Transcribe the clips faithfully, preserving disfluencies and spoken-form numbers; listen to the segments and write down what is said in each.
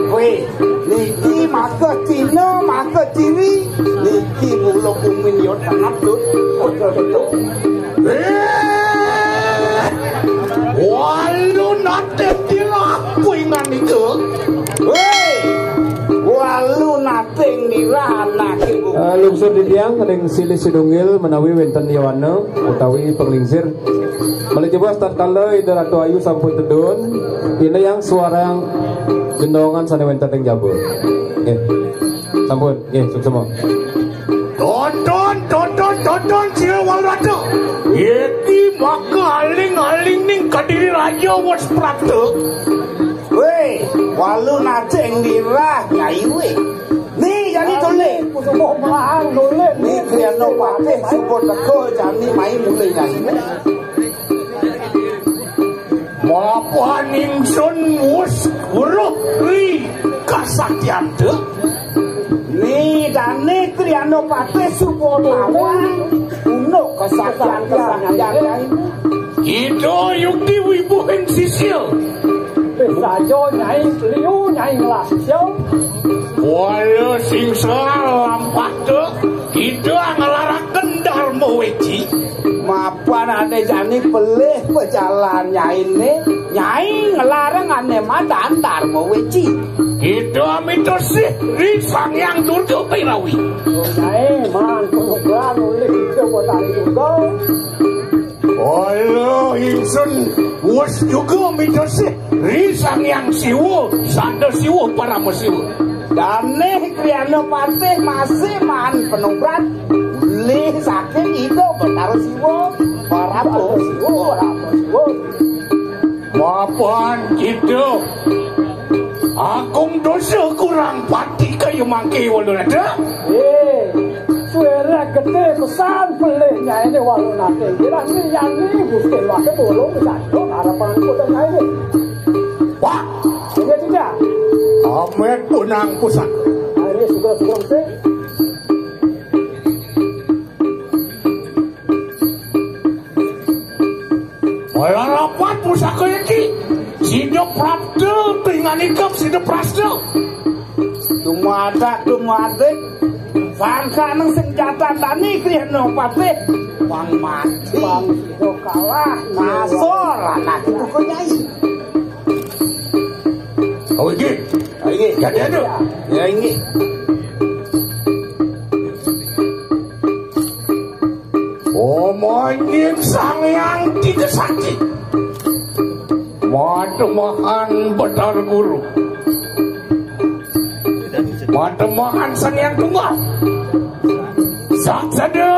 Wéh, niki maka ciri, maka ciri, niki mula kumin yo tenap tuh. Eh, walu nate tilak kuingan itu. Wéh, walu nate nira anake bu. Eh, lungsur titiang ring silih sinunggil menawi wénten yowana utawi panglingsir. Malih jebos tatkala Ida Ratu Ayu sampun tedun, Ida Hyang Suarang gendongan sané wénten ring jaba. Nggih. Sampun, nggih, suksma. Tonton, tonton, tonton, sira Walrata. Yéti maka aling-aling ning Kadiri Raja wes prapta. Wéh, walu nacing dirah, Nyai wéh. Ni jani tulik. Kusumo melahan tulik. Ni Triano Patih suba teka jani mai mulih jani. Mapan ingsun wus weruh ri kasaktian te. Ni dane Triano Patih suba tawang unduk kasaktian-kasaktian Nyai. Ida yukti wibuhing sisil. Wis raja Nyai liu Nyai ngelah sisil. Wala sing salah lampah te, kita ngelaraken Dharma Weci. Mapan ane jani pelih pejalan Nyai ne, Nyai ngelarang ane madan Dharma Weci. Kita mita sih ri Sang Hyang Durga Pirawi. Nyai man penukaran oleh kita buat hari juga. Ala ingsun wus juga mita sih ri Sang Hyang Siwa, Sada Siwa, Parama Siwa. Dane Kriana Patih masih maan penobrat, ulih saking Ida Betara Siwa, Parama Siwa, Parama Siwa. Mapan kita agung dosa kurang pati kaya mangke Walunata. Eh, suara gede pesan pelih Nyai ne Walunata. Kira ni yang ni Gusti Wate bolong satu harapan kota Nyai ne. Wah, ini tidak. Amet punang pusaka. Nah, ini sudah sudah sih. Lalapan pusaka iki sida prapta tingan ikep sida prasta. Dumadak dumadik, sangkaning sing jatah tani Kriana Patih, pang mati. Pang sida kalah. Kasor anak buku Nyai. Oh, iki. Oh, iki. Jadi anu. Ya, ini. Omongin Sang Hyang Tiga Sakti. Matemahan Betara Guru. Matemahan Sang Hyang Tunggal. Saksada.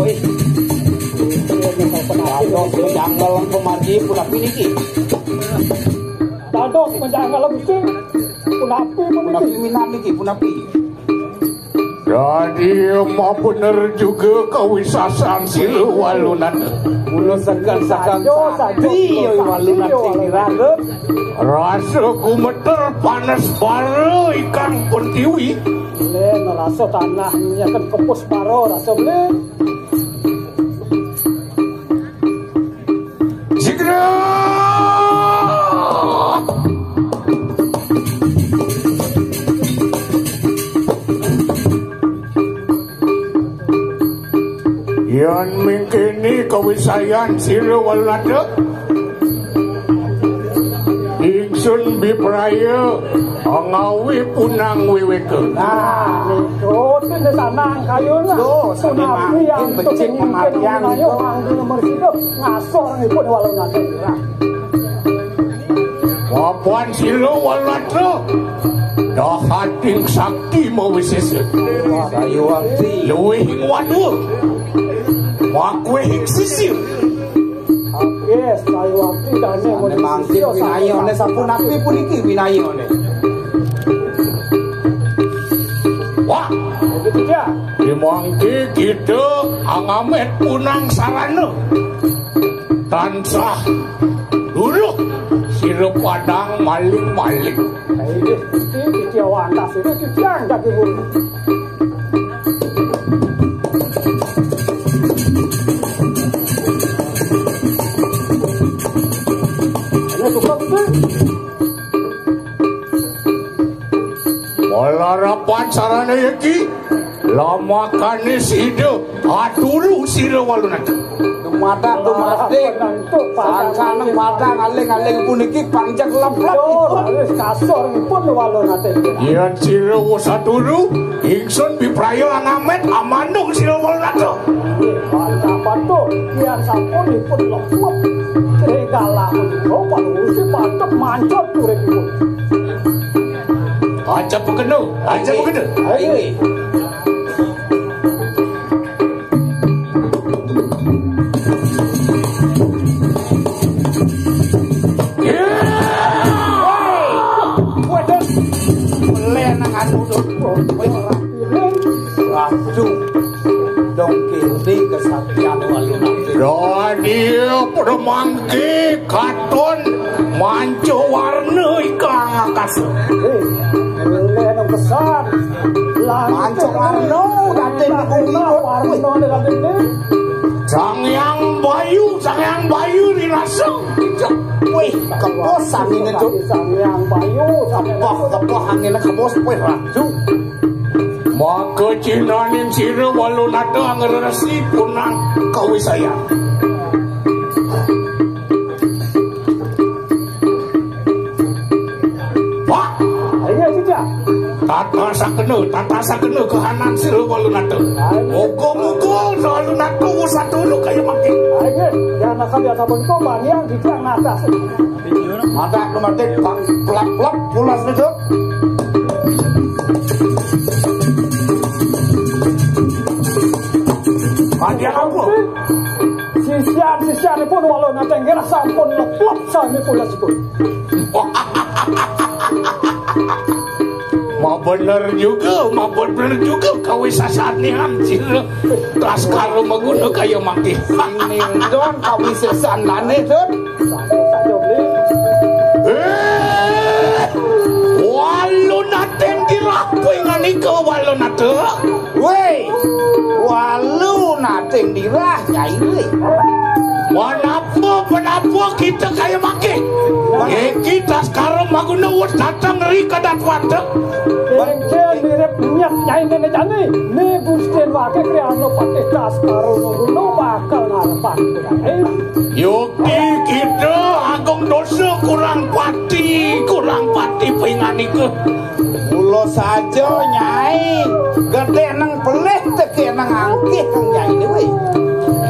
Oi. Dados menjanggal pemargi punapi niki. Dados menjanggal Gusti. Punapi puniki. Punapi minam niki, punapi. Dadi mabener juga kawisasan sira Walunata. Mula sekan-sekan sakti, Walunata. Rasa gumeter panas bara ikang pertiwi. Lén rasa tanah nyaken kepus bara rasa beli. Sigra! Yan mingkini kawisayan sira Walunata. Ingsun bipraya ngawi punang wiweka. Nah, itu tanda tanang kayun. Tuh, sampai mangkin becik kematian. Ayo, mangkin nomor situ. Ngasuh orang ibu di Walunata. Papan sila Walunata. Dahating sakti mawisesa. Sayuwakti. Luwihing wadul. Makwihing sisir. Oke, Sayuwakti dane. Ane mangkin winayane sapunapi puniki winayane. Wah, begitu dia. Di mangke kita angamet punang sarana. Tansah luluh sira padang maling-maling. Nah, ini, ini, ini, ini, ini, ini, ini, ini, ini, ini, Iki lamakane sida aturu sira Walunata. Dumadak, dumadik. Sangkaning padang aling-aling puniki panjang leplep. Wis kasor pun Walunata. Yen sira wis aturu, ingsun bipraya angamet amanung sira Walunata. Mantap, mantap. Yen sampun ipun leplep. Ring galah menika panusi patep mancut uripipun. Aja pekeno, aja pekeno. Ayo. Waduh. Boleh nang anu tuh. Waduh. Dong kiri kesaktian Walunata. Dadi permangke katon manca warna ikang akasa. Eh, boleh nang pesan. Manca warna, datin warna, warna datin. Sang Hyang Bayu, Sang Hyang Bayu rinasa. Wih, kebos angin itu. Sang Hyang Bayu, Sang Hyang Bayu. Kebos, kebos angin kebos, wih, ratu. Maka cinaning sira Walunata angresi punang kawisayan. Pak. Ayo, Cicak. Tata sakena, tata sakena kahanan sira Walunata. Ayo. Muga-muga Walunata wis aturu kaya mangke. Ayo, yang nakal biasa bentuk, Bang, yang Cicak natas. Mantap, mantap, Bang. Plap, plap, pulas nih, Cuk. Mati apa? Sisian-sisianipun Walunata nggih sampun leplep sami pulasipun. Ma bener juga, ma bener juga kawisasanian sira Laskara Maguna kaya mangke. Nindon kawisesanane, Dun. Eh, Walunata nggih kuwi nganika Walunata. Weh, Walunata nggih, Nyai. Menapa, menapa kita kaya mangke? Iki Laskara Maguna wis dateng ri Kadatwata. Bengkel mirip nyet Nyai Nenek Jani. Ni Gusti Wage Kriana Patih Laskara Maguna bakal ngarepan Nyai. Yogi kita agung dosa kurang pati, kurang pati pinganika. Mula saja, Nyai. Gedhe nang pelih, teke nang angkih, Kang Nyai, weh.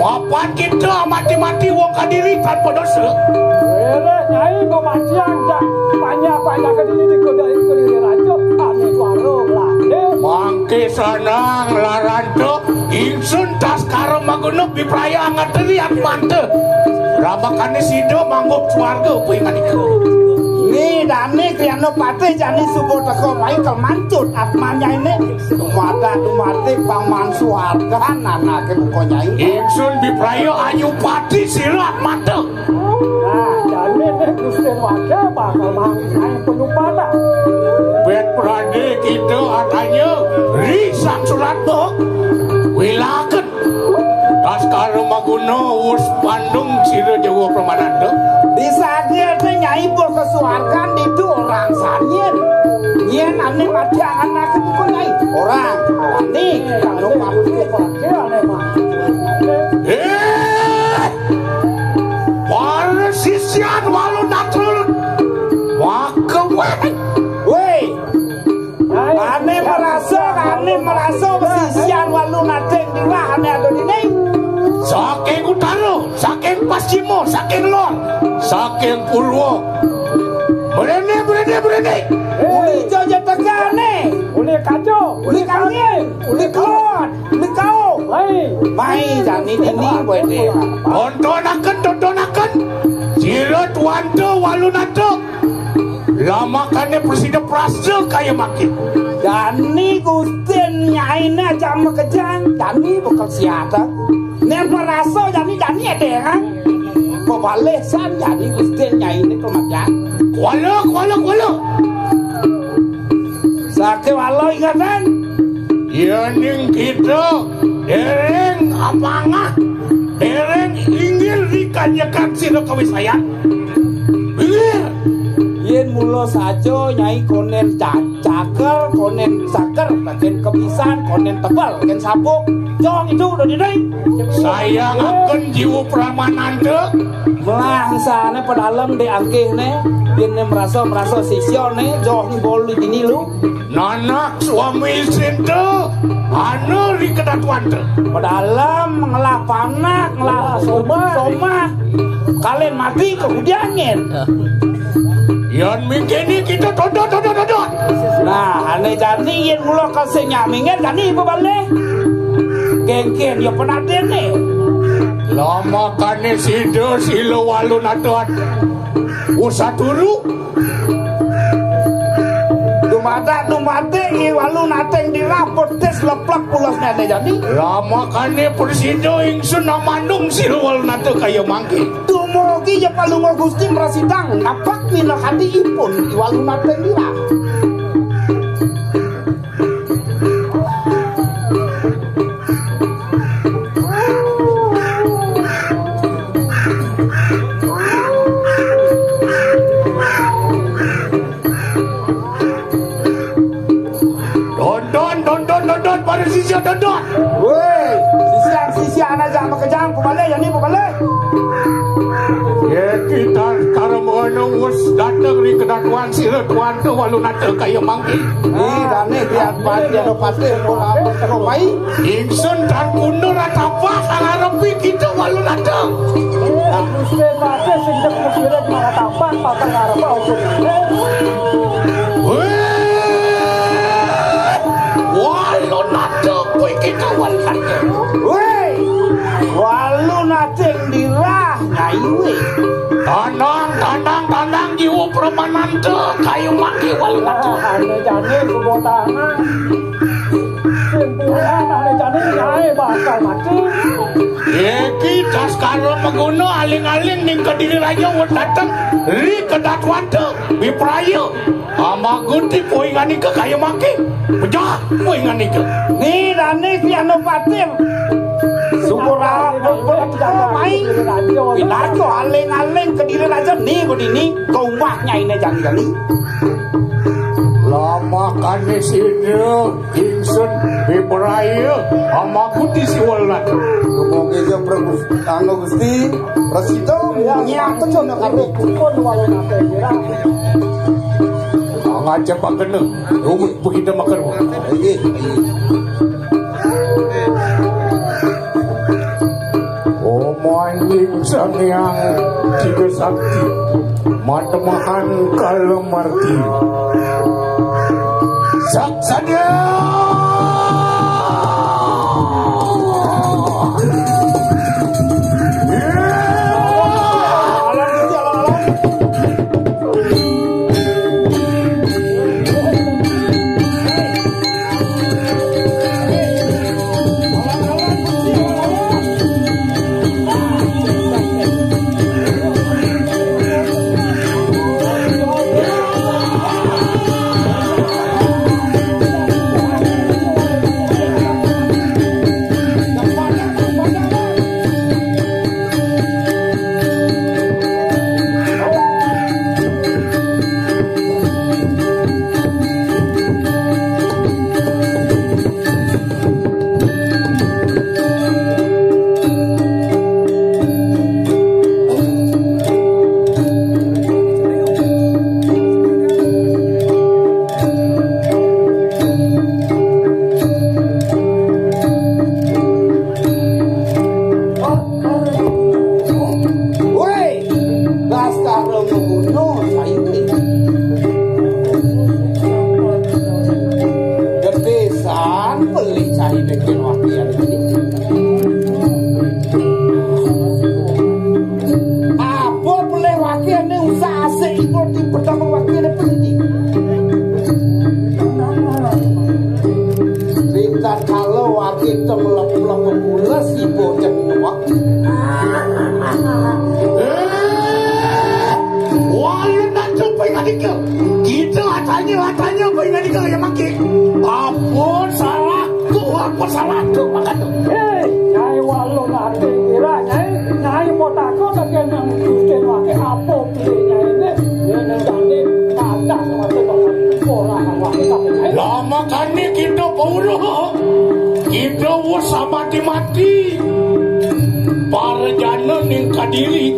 Papan kita mati-mati wong kadiri tanpa dosa. Wele, Nyai, pematian jak banyak-banyak kediri digodai kediri raja, kami suara belakang. Mangke sanang laranta, ingsun Laskara Maguna bipraya ngateri atmanta. Rabakane sida manggup swarga kuwi nganika. Ni dane Kriana Patih jani suba teka mai kemancut atmanya ini. Mada dumati pangman swargan anake muka Nyai. Ingsun bipraya ayu pati sira atmanta. Nah, jane nek Gusti Wage bakal mang-, main penupanan. Bet prade kita atanya ri Sang Suratma. Wilaken Laskara Maguna wus pandung sira Jawa Pramananda. Disagete Nyai pun kesuarkan ditu orang sanyen. Nyen ane mati angan aku buku Nyai. Orang. Ani, kalau mati pakai ane mati. Eh! Para sisian Walunata. Wah, keweh. Weh. Ane merasa, ane merasa pesisian Walunata ing dirah ane ada dini. Saking utara, saking pascima, saking lor, saking purwa. Mrene, mrene, mrene. Uli ijo je tegane. Uli kaca, uli kangin, uli kelon, uli kau. Mai. Mai jani dini kowe dhewe. Tontonaken, tontonaken. Sira Tuanta Walunata. Lamakane prasida prasa kaya mangke. Dani Gustin Nyaine aja makejang, dani bakal siata. Nek merasa dani, dani ada ya kan? Kok balesan dani Gustin Nyaine kematian. Kuala, kuala, kuala. Sake wala ingatan. Yening kita dereng apangah, dereng inggil di kanyekan sira kawisayan. Inggil. Yén mula saja Nyai konen ca-, cakel, konen saker, konen kepisan, konen tebel, konen sabuk. Jong itu udah diding. Sayangaken jiwa pramananta. Melah sané pedalem di angkih né, yén né merasa, merasa sisya né, jong bolu dini lu. Nanak suami sinta, ana ri kedatuan te. Pedalem ngelah panak, ngelah somah, somah. Kalen mati kemudian nyen. Yan mingkini kita todot, todot, todot. Nah, ané jani yén mula kasih nyak mingin jani bebalih. Kengken ya penaden né. Lama kane sida sila walu nadan. Usah turu. Dumadak, dumadik, i walu nating dirah petis leplek pulas nene jani. Lama kane prasida ingsun namandung sila walu nata kaya mangke. Dumugi ya palungguh Gusti mrasidang, napak minakadi ipun i walu nating dirah. Dondon, dondon, dondon, para sisya dondon. Woi, sisya-sisya anak jak makejang, pebalik, yang ni pebalik. Ya, kita sekarang mengenung wis datang di kedatuan sila tuan tu walu nata kaya mangki. Ni, dane, dia pati, ada pati, mau apa, mau mai? Ingsun dan kundur atapa, sangarepi kita walu nata. Gusti Patih sing dek mesirit malah tampak patah ngarep hukum. Wéh! Walu nata kuwi kita walu nata. Wéh! Walu nata yang dirah ngaiwe. Tanang, tanang, tanang jiwa pramananta kayu mati walu nata. Ane jane kubo tanang. Simpulan ane jane kae bakal mati. Iki Daskara Maguna aling-aling ning Kediri Raja wis dateng ri kedatuan te Bipraya. Amaguti poinganika kaya mangke. Pejah poinganika. Ni dane ki anu patim. Syukur mai. Pinaka aling-aling Kediri Raja ni bedini. Kau umbah nyaine jani-jani. Lama kane sini. Ingsun Bipraya amakuti siwalan. Dumogi ja Prabu Angga Gusti, prasida nyata jono kami. Pun walau nate kira. Ngajak Pak Gena, rumit begitu makar. Inggih. Om Anjing Sang Hyang Tiga Sakti, matemahan kalamarti. Sak sadia. Woi, Baskara Maguna saiki. Gedesan pelih cari bikin wakil ini. Apa pelih wakil ini usah asik ibu di pertama wakil ini penting. Ritatkala wakil itu melep-melep pules ibu jengwak. Walu nang coba ngadika. Kita atanya, atanya apa ngadika ya makin. Ampun salahku, ampun salahku makan tu. Hei, nyai walu nanti kira nyai, nyai mau takut lagi nang bikin wakil apa pilih nyai ini. Ini nanti Ida wus samadi mati. Parajana ning kadiri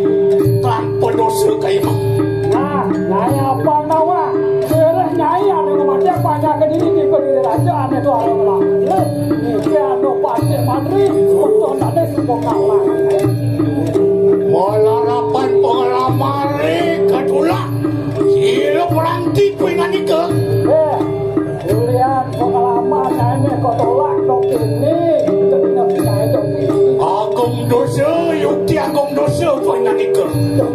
tanpa dosa kayemang. Nah, nyai apa nawa? Sirih nyai anu mati apa nyai kadiri di kadiri raja ane tu anu lah. Niki anu pacik mantri, betul ane suka kalah. Malarapan pengalaman ri katulak. Sira meranti kuwi nganika. Eh, ulian pengalaman ane kok tolak dok ini, bener nyai dok ini. Agung dosa, yukti agung dosa kuwi nganika.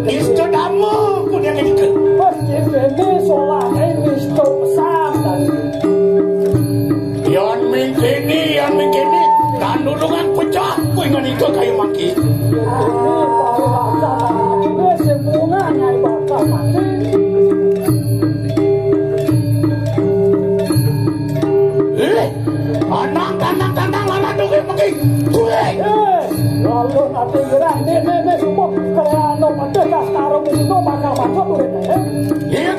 Nista dama kuwi nganika. Pas ini solah ini stop pesan tadi. Yan mingkini, yan mingkini, tandurungan pecah kuwi nganika kaya mangki. Ini baru baca tadi. Ini sing bunga nyai bakal mati. Eh, tanang, tanang, tanang, lalat dong kayak mangki. Kuwi. Eh, lalu nanti gerak, nih, nih, nih, semua kelana pecah, sekarang itu bakal masuk, eh. Iya,